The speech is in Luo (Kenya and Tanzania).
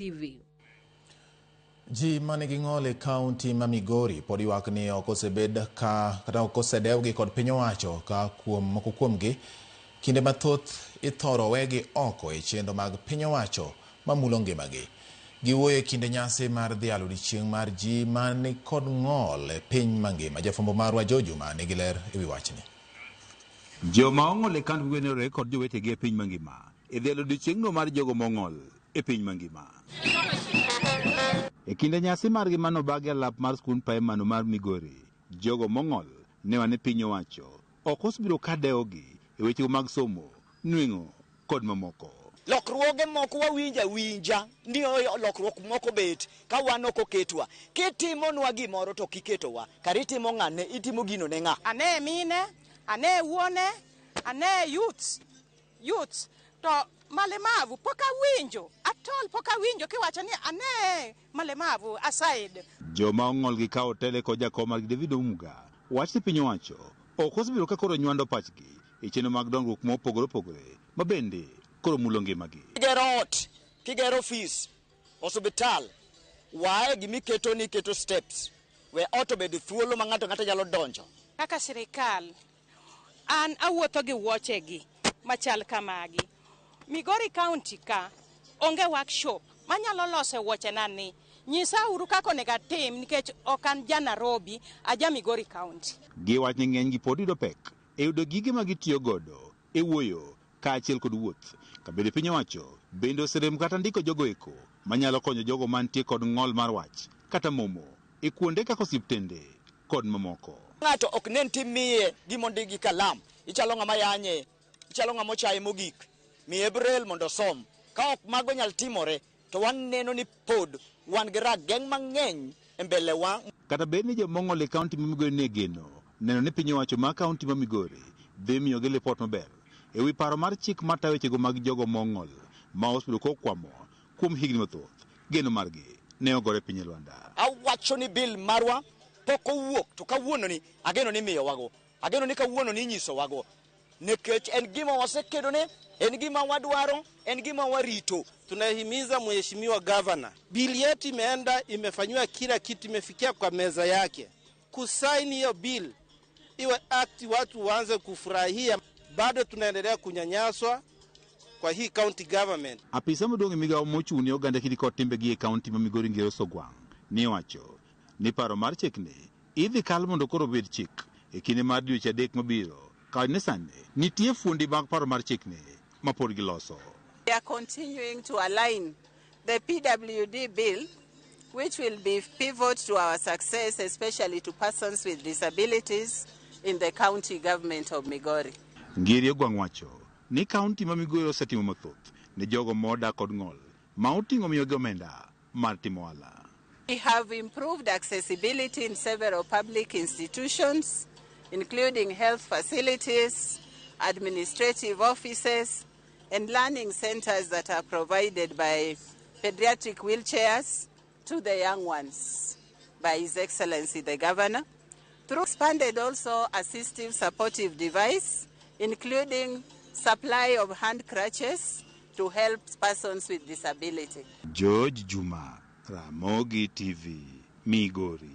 TV. Ji manigi ng'ol e kaunti ma Migori pod ywak ni ok osebed ka kata ok osedewgi kod piny owacho ka kuom moko kuomgi kinde mathoth ithoro wegi oko e chenro mag piny owacho mamulo ngimagi. Giwuoyo e kinde nyasi mar dhialo odiechieng' mar ji mani kod ng'ol e piny mangima. Jafwambo marwa Joe Juma nigi ler ewi wachni. Joma ong'ol e kaunti Migori kod jowetegi e piny mangima e dhialo odiechieng'no mar jogo mong'ol e piny mangima. E kinde nyasi margi manobagi e alap mar skund praimar mar Migori, jogo mong'ol ne wane piny owacho ok osebiro ka dewogi e wechego mag somo, nweng'o kod mamoko. Lokruoge moko wawinjo awinja ni lokruok moko bet ka wan ok oketwa. Kitimonwa gimoro to ok iketowa. Kar itimo ng'ane, itimo gino ne ng'a? Ane mine, ane wuone, ane youths, youths. To malemavu pok awinjo, atol pok awinjo kiwacho ni ane malemavu aside. Joma ong'ol gi kawo tele kod jakom margi David Omuga wach ni piny owacho ok osebiro ka koro nywando pachgi e chenro mag dongruok mopogore opogore ma bende koro mulo ngimagi. Kigero ot, kigero ofis, osiptal, wae gimiketo ni iketo steps. We ot obed thuolo ma ng'ato ang'ata nyalo donjo. Kaka sirikal, an awuotho gi wuochegi machal kamagi. Migori County ka onge workshop manyalo loso wuochena ni. Nyisa uru kaka onego atim nikech ok an ja Nairobi, aja Migori County. Giwach ni ng'enygi pod yudo pek e yudo gige ma gitiyo godo e wuoyo kaachiel kod wuoth. Kabende piny owacho bende oserem kata ndiko jogo eko manyalo konyo jogo mantie kod ng'ol mar wach kata momo e kuonde kaka osiptende kod mamoko. Ng'ato ok nen timiye gima ondik gi kalam. Ichalo ng'ama yanye, ichalo ng'ama ochaye mogik. Miye braille mondo osom. Ka ok mago nyal timore, to waneno ni pod wan gi rageng' mang'eny e mbele wa. Kata bed ni jomong'ol e kaunti ma Migori ne geno neno ni piny owacho ma kaunti ma Migori dhi miyogi lipot maber e wi paro mar chik matayo wechego mag jogo mong'ol ma osebedo kokwamo kuom higni mathoth. Geno margi ne ogore piny e lwanda. Awacho ni bill marwa pok owuok to kawuono ni ageno ni imiyowago. Ageno ni kawuono ni inyisowago. Nikech en gima wasekedone, en gima wadwaro, en gima warito. Tunahimiza mheshimiwa gavana, bili yetu imeenda imefanyiwa kila kitu, imefikia kwa meza yake, kusaini hiyo bill iwe act, watu waanze kufurahia. Bado tunaendelea kunyanyaswa kwa hii county government. Apisa maduong' e migawo mochung' ne oganda kidi kod timbegi e kaunti ma Migori Ngero Sogwang' ne owacho ni paro mar chikni idhi kal mondo koro obed chik e kinde mar dweche 3 mabiro ka ne sani nitie fuondi mag paro mar chikni ma pod giloso. We are continuing to align the PWD bill, which will be pivot to our success, especially to persons with disabilities in the county government of Migori. Ngiri Ogwang' wacho ni kaunti ma Migori osetimo mathoth ne jogo modak kod ng'ol ma oting'o miyogi omenda mar timo ohala. We have improved accessibility in several public institutions, including health facilities, administrative offices, and learning centers that are provided by pediatric wheelchairs to the young ones by His Excellency the Governor. Through expanded also assistive supportive device, including supply of hand crutches to help persons with disability. George Juma, Ramogi TV, Migori.